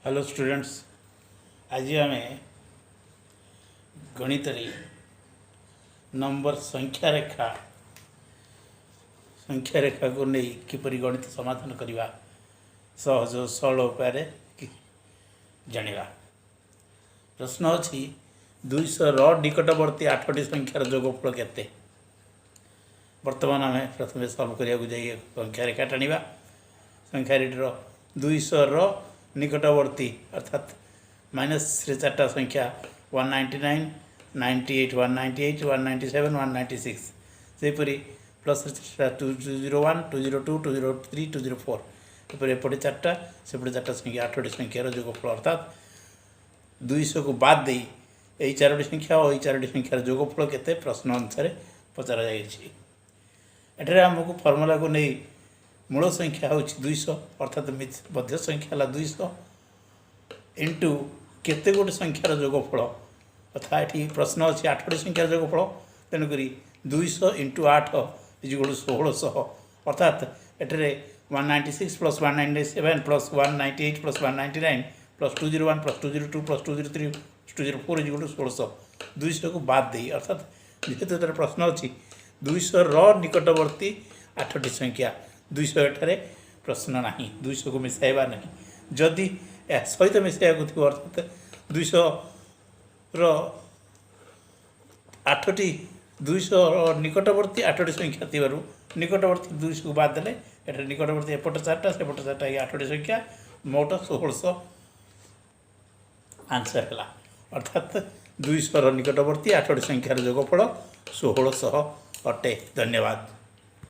Hello students, ଆଜି ଆମେ ଗଣିତରେ ନମ୍ବର ସଂଖ୍ୟା ରେଖାକୁ ନେଇ କିପରି ଗଣିତ ସମାଧାନ କରିବା, ସହଜ ସରଳ ଉପାୟରେ ଜାଣିବା। ପ୍ରଶ୍ନ ଅଛି, 200ର ନିକଟବର୍ତ୍ତୀ ଆଠଟି ସଂଖ୍ୟାର ଯୋଗଫଳ କେତେ? ବର୍ତ୍ତମାନ ଆମେ ପ୍ରଥମେ ସଲ୍ଭ କରିବାକୁ ଯାଇ ସଂଖ୍ୟା ରେଖା ଟାଣିବା। ସଂଖ୍ୟାଟିର 200ର ନିକଟବର୍ତ୍ତୀ, ଅର୍ଥାତ୍ ମାଇନସ୍ରେ ଚାରିଟା ସଂଖ୍ୟା, 199, 98, 198, 197, 196। ସେହିପରି ପ୍ଲସ୍ରେ 201, 202, 203, 204। ଏପରି ଏପଟେ ଚାରିଟା, ସେପଟେ ଚାରିଟା ସଂଖ୍ୟା, ଆଠଟି ସଂଖ୍ୟାର ଯୋଗଫଳ, ଅର୍ଥାତ୍ 200କୁ ବାଦ ଦେଇ ଏଇ ଚାରୋଟି ସଂଖ୍ୟା ଓ ଏଇ ଚାରୋଟି ସଂଖ୍ୟାର ଯୋଗଫଳ କେତେ, ପ୍ରଶ୍ନ ଅନୁସାରେ ପଚରାଯାଇଛି। ଏଠାରେ ଆମକୁ ଫର୍ମୁଲାକୁ ନେଇ ମୂଳ ସଂଖ୍ୟା ହେଉଛି 200, ଅର୍ଥାତ୍ ମଧ୍ୟ ସଂଖ୍ୟା ହେଲା 200 ଇଣ୍ଟୁ କେତେ ଗୋଟେ ସଂଖ୍ୟାର ଯୋଗଫଳ। ଅର୍ଥାତ୍ ଏଠି ପ୍ରଶ୍ନ ଅଛି ଆଠଟି ସଂଖ୍ୟାର ଯୋଗଫଳ, ତେଣୁକରି 200 ଇଣ୍ଟୁ 8 is equal 1600। ଅର୍ଥାତ୍ ଏଠାରେ 196 plus 197 plus 198 plus 199 plus 201 plus 202 plus 203 204 is equal to 1600। 200କୁ ବାଦ ଦେଇ, ଅର୍ଥାତ୍ ଯେହେତୁ ଏଠାରେ ପ୍ରଶ୍ନ ଅଛି 200ର ନିକଟବର୍ତ୍ତୀ ଆଠଟି ସଂଖ୍ୟା, 200 ଏଠାରେ ପ୍ରଶ୍ନ ନାହିଁ, 200କୁ ମିଶାଇବା ନାହିଁ। ଯଦି ଏହା ସହିତ ମିଶାଇବାକୁ ଥିବ, ଅର୍ଥାତ୍ 200ର ଆଠଟି, 200ର ନିକଟବର୍ତ୍ତୀ ଆଠଟି ସଂଖ୍ୟା ଥିବାରୁ ନିକଟବର୍ତ୍ତୀ 200କୁ ବାଦ ଦେଲେ ଏଠାରେ ନିକଟବର୍ତ୍ତୀ ଏପଟ ଚାରିଟା, ସେପଟ ଚାରିଟା, ଏଇ ଆଠଟି ସଂଖ୍ୟା ମୋଟ 1600 ଆନ୍ସର୍ ହେଲା। ଅର୍ଥାତ୍ 200ର ନିକଟବର୍ତ୍ତୀ ଆଠଟି ସଂଖ୍ୟାର ଯୋଗଫଳ 1600 ଅଟେ। ଧନ୍ୟବାଦ।